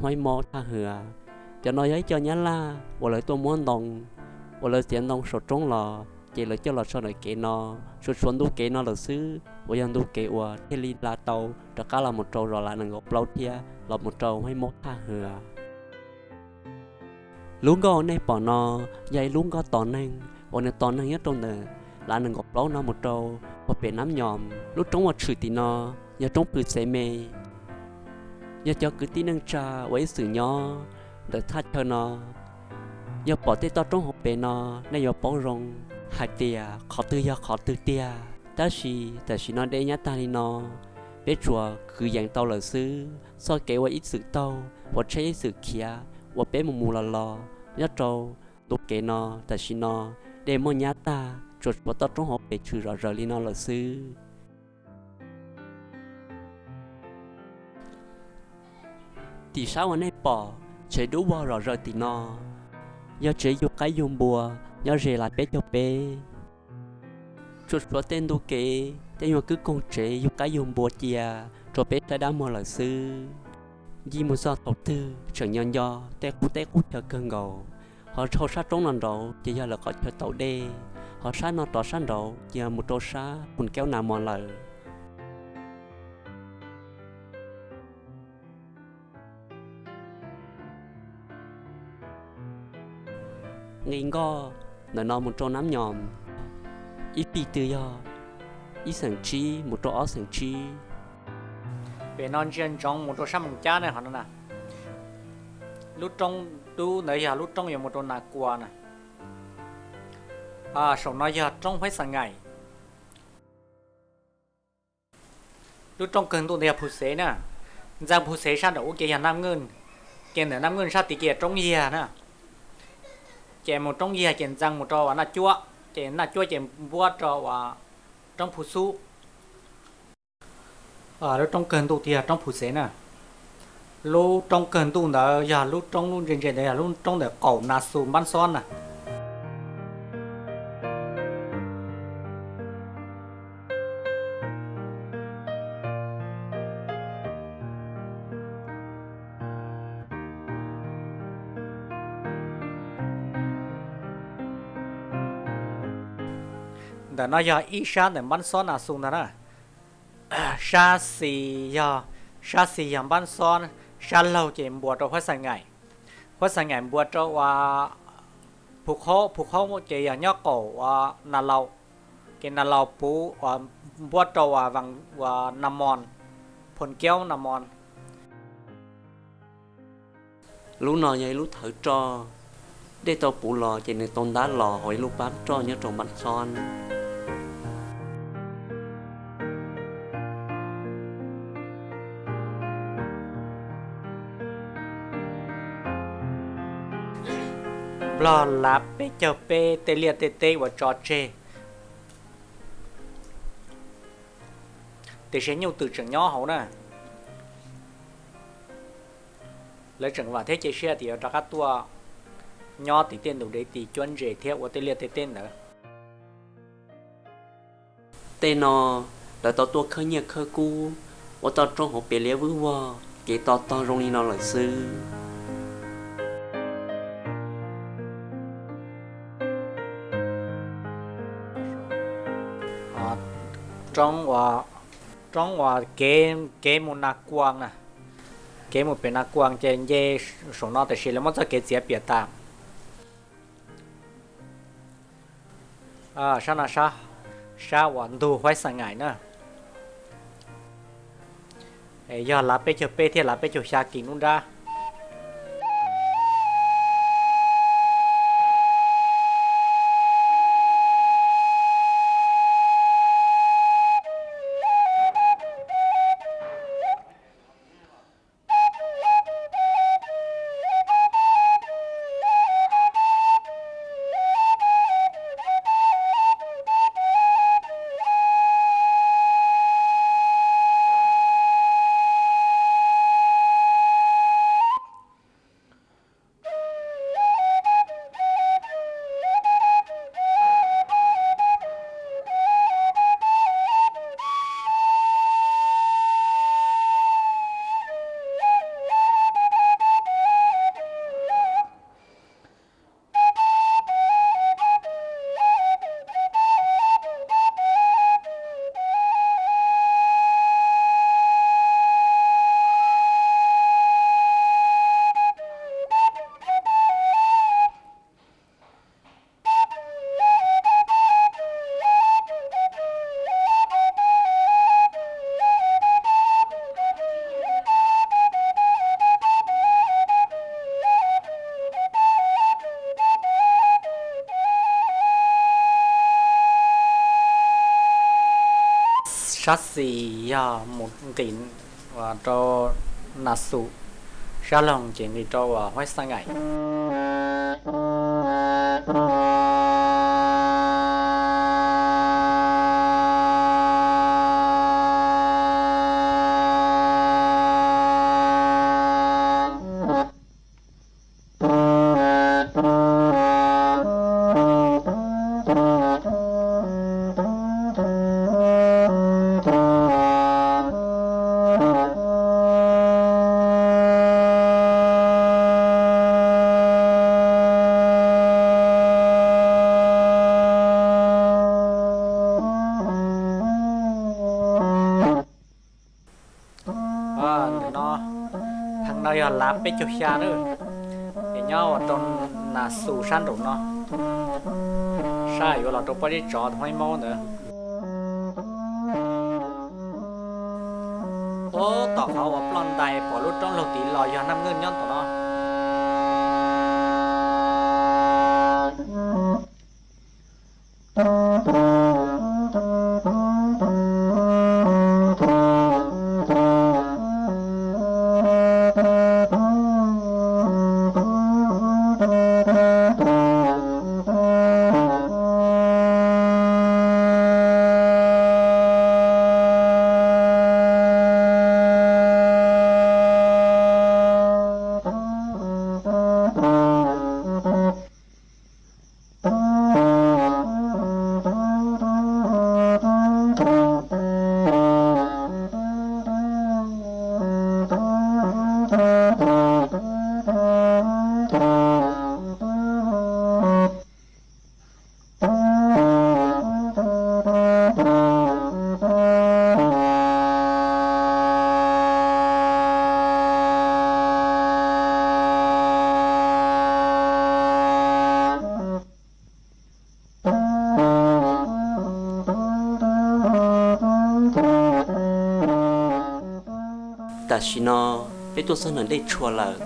Huaib Mob Thaj Hwv. Cov no yog ib co nyab laj uas lawv tuaj muab ntoo, uas lawv txiav ntoo saum roob los ces lawv coj los tso ntawm kev no. Tshuav tshuav ntu kev no lawm xwb uas yog ntu kev uas thiaj li la tau rov qab los mus rau zos Lav Nees Nkaum Plaub thiab los mus rau Huaib Mob Thaj Hwv. Lub nkoj uas nej pom no yog ib lub nkoj tos neeg uas nws tos neeg nyob rau ntawm Lav Nees Nkaum Plaub no mus rau pem Nab Nyom. Lub roob uas tshwm tim no yog roob Pw Xev Me. Yog cov kwv tij neej tsa uas ib txwm nyob ntawm thaj chaw no, yog pom tej toj roob hauv pes no, nej yuav paub zoo hais tias qhov twg yog qhov twg tiag. Tab sis tam sim no dej nyab tag li no, peb tsuas kwv yees tau lawm xwb. Txoj kev uas ib txwm taug, uas tsheb ib txwm khiav, uas peb mus mus los los nyob rau ntu kev no, tam sim no dej muaj nyab tag, tsuas tshuav toj roob hauv pes tshwm zom zaws li no lawm xwb. Tim sab uas nej pom tsev dub vog zom zaws tim no yog tsev yug qaib yug npua nyob ze Lav Peb Caug Peb. Tsuas tshuav tej ntu kev tej nyuag kwj koog tsev yug qaib yug npua cia rau peb saib dab muag lawm xwb. Ncig mus txog thaum twg tseem nyo nco tej qub teb qub chaw kawg nkaus. Ho dhau sab roob no nraud ces yog lawv qhov chaw tauv dej, ho sab no rov sab nraud ces yog mus rau sab Phus Kaub Nas Mos lawm. Nqi nkoj ntawm no mus rau Nab Nyom, ib pij twg yog ib xeem tsib mus rau ob xeem tsib. Pem no ntsia ntsoov mus rau sab Moos Cab ne, qhov no na. Lub roob dub ntawd yog lub roob yuav mus rau Nas Kuas na. Saum no yog roob Huaib Xas Ngaim. Lub roob kawg ntuj ntawd yog Phu Xev na. Ntxeev Phu Xev sab nraum ub ces yog Naj Nwj, ces ntawm Naj Nwj sab tid ces yog Roob Yiag na. Ces mus Roob Yiag ces ntxeev mus rau uas Naj Cuab, ces Naj Cuab ces npuab rau uas Roob Phu Xub. Lub roob kawg ntuj tias yog roob Phu Xev na. Lub roob kawg ntuj ntawd yog lub roob lub ntse ntse ntawd yog lub roob ntawm qaum Nas Xus Npab Xob na. Ntawm no yog ib sab ntawm Npab Xob Nas Xus ntag na. Sab xis yog, sab xis yog Npab Xob, sab laug ces npua rau Huab Xais Ngaim. Huab Xais Ngaim npua rau uas Phu Khaub, Phu Khaub ces yog nyob qaum uas Nas Laus, ces Nas Laus puv uas npuab rau uas Nas Mos, Phoo Kiaub Nas Mos. Lub no yog ib lub thawv roj, dej tau puv los ces nws tau ntab los hauv ib lub pab roj nyob rau Npab Xob. Nplog lav peb caug peb tej liaj tej teb ua tso tseg, tiam sis nyuj twm tseem nyob hauv na. Lawv tseem vam thiab cia siab tias yuav rov qab tuaj nyob tim tej ntug dev tis cuab ntses thiab ua tej liaj tej teb ntawd. Tej no lawv tau tuaj khawb nyiaj khawb kub ua toj roob hauv pes liab vwb vog, kev to tog zoo li no lawm xwb. Roob uas, roob uas kev, kev mus Nas Kuas na, kev mus pem Nas Kuas ces nce saum no tiam sis lawv muab txoj kev txiav piam tas. Sab no, sab uas ntug Huab Xais Ngaim na. Yog lav peb caug peb thiab lav peb caug xya kis nruab nrab. Sab xis yog mus nqis rau Nas Xus, sab laug ces nqis rau uas Huab Xais Ngaim. Ntawm no, heev no yog lav peb caug xya na, es nyob ua rau Nas Xus sab nraum no, sab yuav los rau Pob Zeb Tsov Huab Ib Maub ntawd. Ub, tom qhov uas ploj ntais pom lub roob laug tid los yog Naj Nkeej nyob tom no. Tam sim no peb tuaj txog ntawm Dej Tshuas lawm,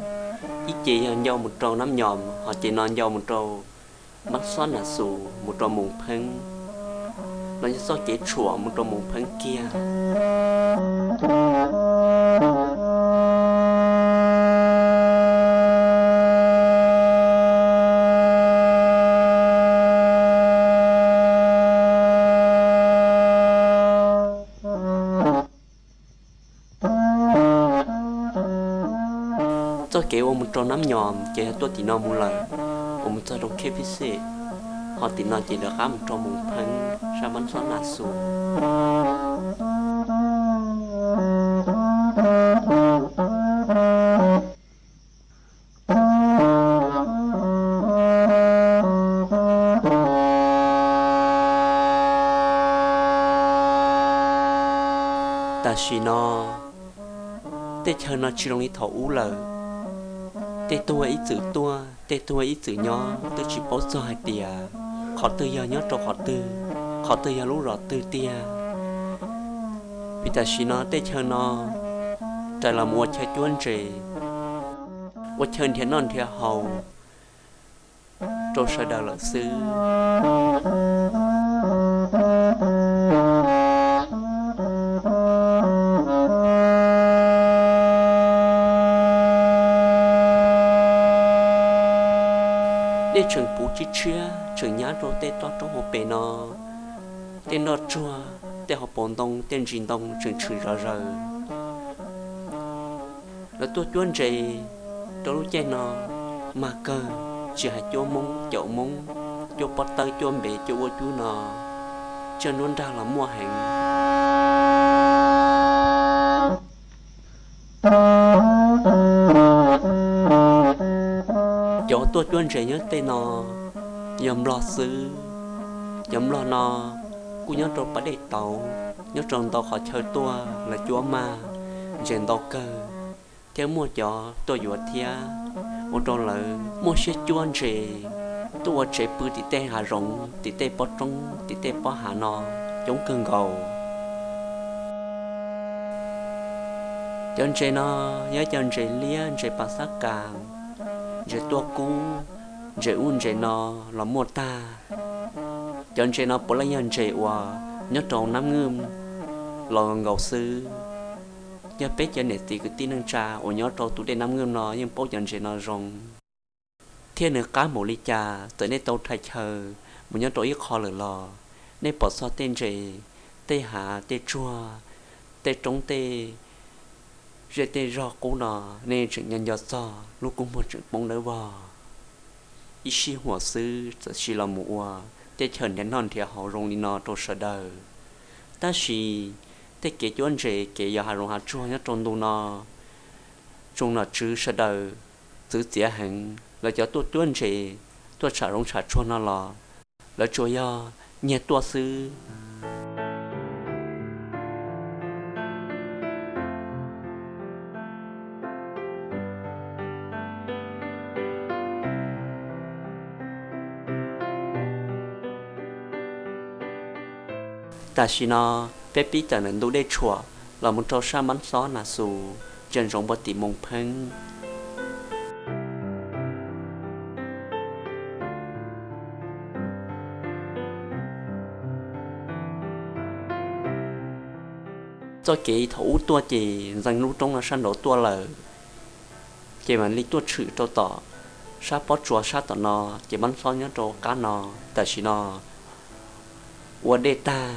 ib ce yog ncau mus rau Nab Nyom, ho ce no ncau mus rau Mab Xob Nas Xus mus rau Moos Pheeb, los yog txoj kev tshuam mus rau Moos Pheeb kiag. Txoj kev uas mus rau Nab Nyom ces yog tuaj tim no mus lawm, uas mus txog rau Kheb Phib Xej, ho tim no ces lawv qab mus rau Moos Pheeb sab Mab Xob Nas Xus. Tam sim no tej chaw no tsis zoo li thaum ub lawm. Tej tug ib txwm tuaj, tej tug ib txwm nyob, twb tsis paub txog hais tias qhov twg yog nyob rau qhov twg, qhov twg yog lub zos twg tiag. Vim tam sim no tej chaw no rais los mus ua chaw cuab ntses, ua chaw nrhiav noj nrhiav haus rau sawv daws lawm xwb. Dej tseem puv tshiab tshiab tseem nyab rau tej toj roob hauv pes no. Tej nroj tsuag, tej hauv paus ntoo, tej ntsis ntoo tseem tshwm zom zaws. Lawv tuaj cuab ntses rau lub caij no mag kawg, tsis hais cuab moob, caum moob, cuab pob tawb, cuab npev, cuab ua cub no, tsiaj nruab nrag los muaj heev. Cov tuaj cuab ntses nyob tej no yog nplog xwb. Cov nplog no kuj nyob rau pas dej tauv, nyob rau ntau qhov chaw tuaj lawv cuab mag, ntses ntau kawg, thiab muaj cov tuaj yuav thiab, ua rau lawv muaj siab cuab ntses tuaj ua tsev pw tim tej hav zoov, tim tej pob roob, tim tej pob hav no coob kawg nkaus. Cov ntses no yog cov ntses liab, ntses pas xab kas, ntses tuaj kub, ntses ub ntses no los muaj tag. Cov ntses no puav leej yog ntses uas nyob rau Nab Nwj los nkaus xwb. Yog peb cov niam txiv kwv tij neej tsa uas nyob rau tus dej Nab Nwj no yeej paub cov ntses no zoo, thiab nws qab npaum li cas. Txawm nej tau rhais chaw mus nyob rau ib qho lawm los nej pom txog tej ntses, tej hav, tej tsuag, tej roob, tej zej tej zog qub no, nej tseem nco nco txog lub kua muag tseem poob dawb vog. Ib sij huam xwb txawm sim los mus ua tej chaw nrhiav noj nrhiav haus zoo li no rau sawv daws. Tab sis tej kev cuab ntses, kev yos hav zoov hav tsuag nyob rau ntu no, tsoom nom tswv sawv daws txwv txiav heev. Lawv cov tuaj cuab ntses, tuaj tsham zoov tsham tsuag no los lawv tsuas yog nyiag tuaj xwb. Tam sim no peb pib tawm ntawm ntu Dej Tshuam los mus rau sab Mab Xob Nas Xus, ntsia ntsoov npua tim Moos Pheeb. Txoj kev thaum ub tuaj ces ntxeev lub roob no sab nraud tuaj lawm, ces mam li tuaj tshwm rau tom sab pob tsuas sab tom no, ces Mab Xob nyob rau qab no. Tam sim no ua dej tag.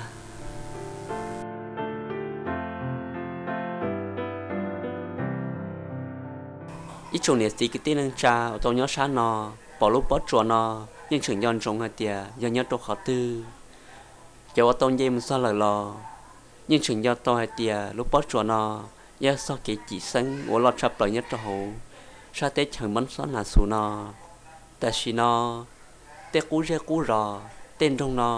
Ib tsoom niam txiv kwv tij neej tsa uas tau nyob sab no, pom lub pob tsuas no yeej tseem nco ntsoov hais tias yog nyob rau qhov twg. Cov uas tau nce mus txog lawm los yeej tseem nco tau hais tias lub pob tsuas no yog txoj kev cim xeeb uas loj tshaj plaws nyob rau hauv sab teb chaws Mab Xob Nas Xus no. Tam sim no tej qub zej qub zos, tej nroog no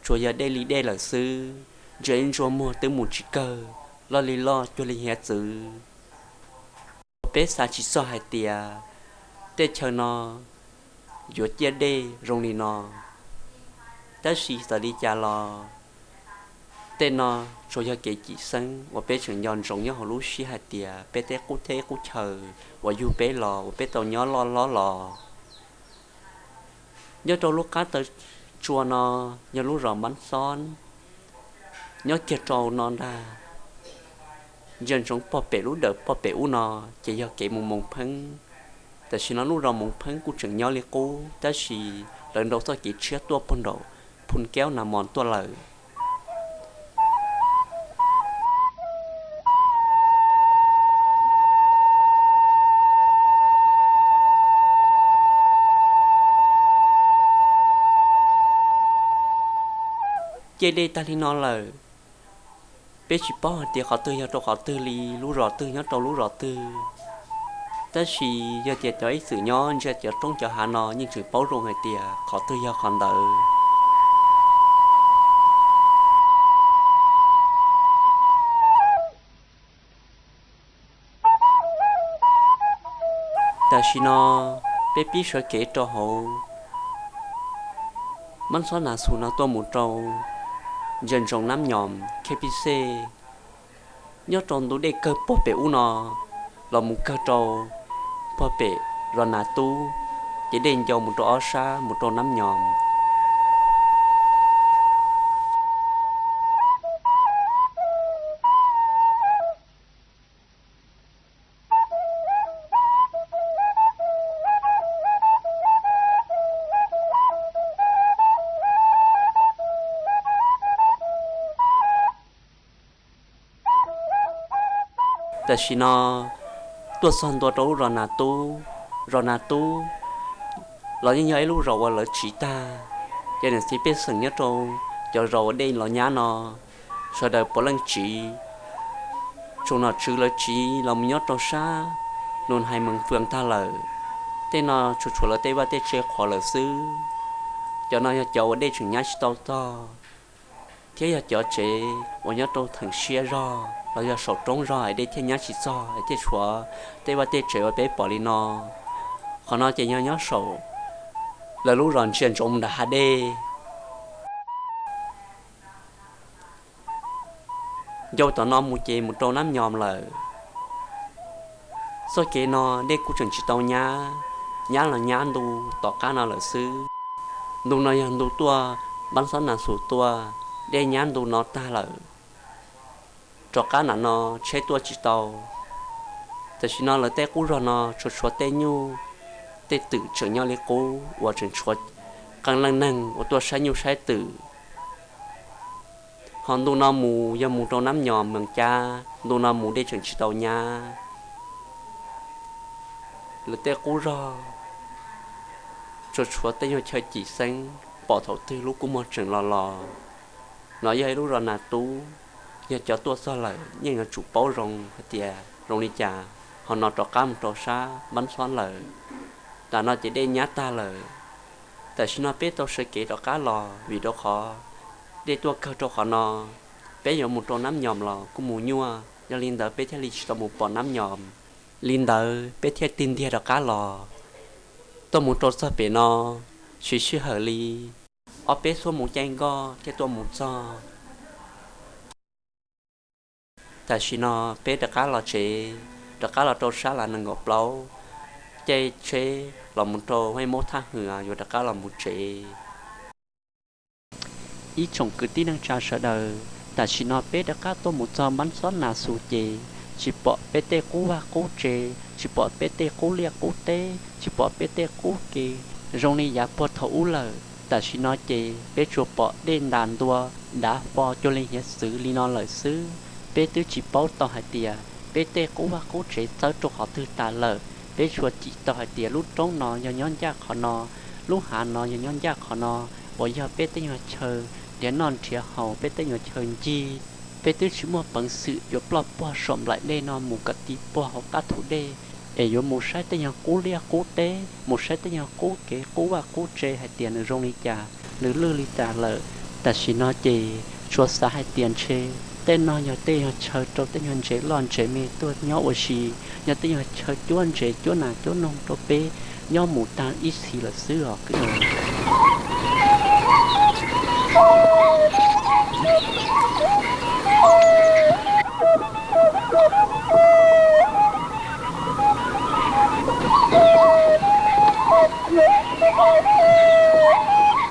tsuas yog dej li dej lawm xwb, ntsia ib ntsuag muag twb mus tsis kawg, loj li loj cuag li hiav txwv. Peb xav tsis txog hais tias tej chaw no yuav ciaj dej zoo li no. Tab sis txawm li cas los Tej no tsuas yog kev cim xeeb uas peb tseem nco ntsoov nyob hauv lub siab hais tias peb tej qub teb qub chaw uas yug peb los uas peb tau nyob loj hlob los. Nyob rau lub qab taw tsua no yog lub zos Npab Xob, nyob kiag rau no ntag. Ntsia ntsoov pog pem lub dawm pog pem ub no ces yog kev mus Moos Pheeb. Tam sim no lub zos Moos Pheeb kuj tseem nyob li qub tab sis lawv nrau txoj kev tshiab tuaj puag nraum Phoo Kaub Nas Mos tuaj lawm. Ciaj dej tag li no lawm, peb tsis paub hais tias qhov twg yog rau qhov twg li, lub zos twg nyob rau lub zos twg. Tab sis yog tias cov ib txwm nyob ntsia cov roob cov hav no yeej tseem paub zoo hais tias qhov twg yog qhov ntawd. Tam sim no peb pib sawv kev rau hauv Npab Xob Nas Xus no tuaj mus rau Ntsia Ntsoov Nab Nyom K P C, nyob rau ntu dej kawg pog pem ub no los mus kawg rau pog pem zos Nas Tub, ces dej ncau mus rau ob sab mus rau Nab Nyom. Tam sim no tuaj txog ntua rau lub zos Nas Tub. Zos Nas Tub los yeej yog ib lub zos uas lawv tsiv tag, ces niam txiv pej xeem nyob rau cov zos uas dej los nyab no, sawv daws puav leej tsiv. Tsuas nom tswv lawv tsiv los mus nyob rau sab Nus Hais Mees Fwm tag lawm. Tej no tsuas tshuav lawv tej vaj tej tse qhuav lawm xwb. Cov no yog cov uas dej tseem nyab tsis tau txog, thiab yog cov tsev uas nyob rau theem siab zog los yog saum roob zog es dej thiaj nyab tsis txog es thiaj tshuav tej vaj tej tsev uas peb pom li no. Qhov no ces yog nyob saum lawv lub zos Ntsia Ntsoov mus nram hav dej. Ncau tom no mus ces mus rau Nab Nyom lawm. Txoj kev no dej kuj tseem tsis tau nyab, nyab los nyab ntu tom qab no lawm xwb. Ntu no yog ntu tuaj Npab Xob Nas Xus tuaj, dej nyab ntu no tag lawm. Rov qab nram no tsheb tuaj tsis tau. Tam sim no lawv tej qub zog no tsuas tshuav tej nyuj tej twm tseem nyob li qub uas tseem tshuav qee leej neeg uas tuaj saib nyuj saib twm. Ho ntu no mus yog mus rau Nab Nyom Mees Cab, ntu no mus dej tseem tsis tau nyab. Lawv tej qub zog tsuas tshuav tej nyuag chaw cim xeeb pom thaum twg lub kua muag tseem los los. No yog ib lub zos Nas Tub, yog cov tuaj txog lawm yeej yuav tsum paub zoo hais tias zoo li cas. Ho no rov qab mus rau sab Npab Xob lawm, tam no ces dej nyab tag lawm. Tam sim no peb tau sawv kev rov qab los vim rau qhov dej tuaj kawg rau qhov no, peb yuav mus rau Nab Nyom los kuj mus nyuaj, yog li ntawd peb thiaj li tsis tau mus pom Nab Nyom. Li ntawd peb thiaj tig ntiag rov qab los. Tuaj mus rau txog pem no, siv sij hawm li ob peb xuab moos caij nkoj thiaj tuaj mus txog. Tam sim no peb rov qab los tsev, rov qab los rau sab Lav nees nkaum plaub, caij tsheb los mus rau Huaib Maub Thaj Hwm yuav rov qab los mus tsev. Ib tsoom kwv tij neej tsa sawv daws, tam sim no peb rov qab tuaj mus txog Npab Xob Nas Xus ces tsis pom peb tej qub vaj qub tse, tsis pom peb tej qub liaj qub teb, tsis pom peb tej qub kev zoo li yav puag thaum ub lawm. Tam sim no ces peb tsuas pom dej ntas ntua dav fo cuag li hiav txwv li no lawm xwb. Peb twb tsis paub tau hais tias peb tej qub vaj qub tsev txawb rau qhov twg tas lawm. Peb tsuas cim tau hais tias lub roob no yog nyob ncaj qhov no, lub hav no yog nyob ncaj qhov no, uas yog peb tej nyuag chaw nrhiav noj nrhiav haus, peb tej nyuag chaw ncig. Peb twb tsis muaj peev xwm yuav ploj puag saum nplaim dej no mus kom ti puag hauv qab thu dej, es yuav mus saib tej nyuag qub liaj qub teb, mus saib tej nyuag qub kev qub vaj qub tse hais tias nws zoo li cas, nws lwj li cas lawm. Tam sim no ces tsuas xav hais tias ntshe tej no yog tej nyuag chaw rau tej nyuag ntses loj ntses me tuaj nyob ua si, yog tej nyuag chaw cuab ntses cuab nas cuab noog rau peb nyob mus tag ib txhis lawm xwb os kwv.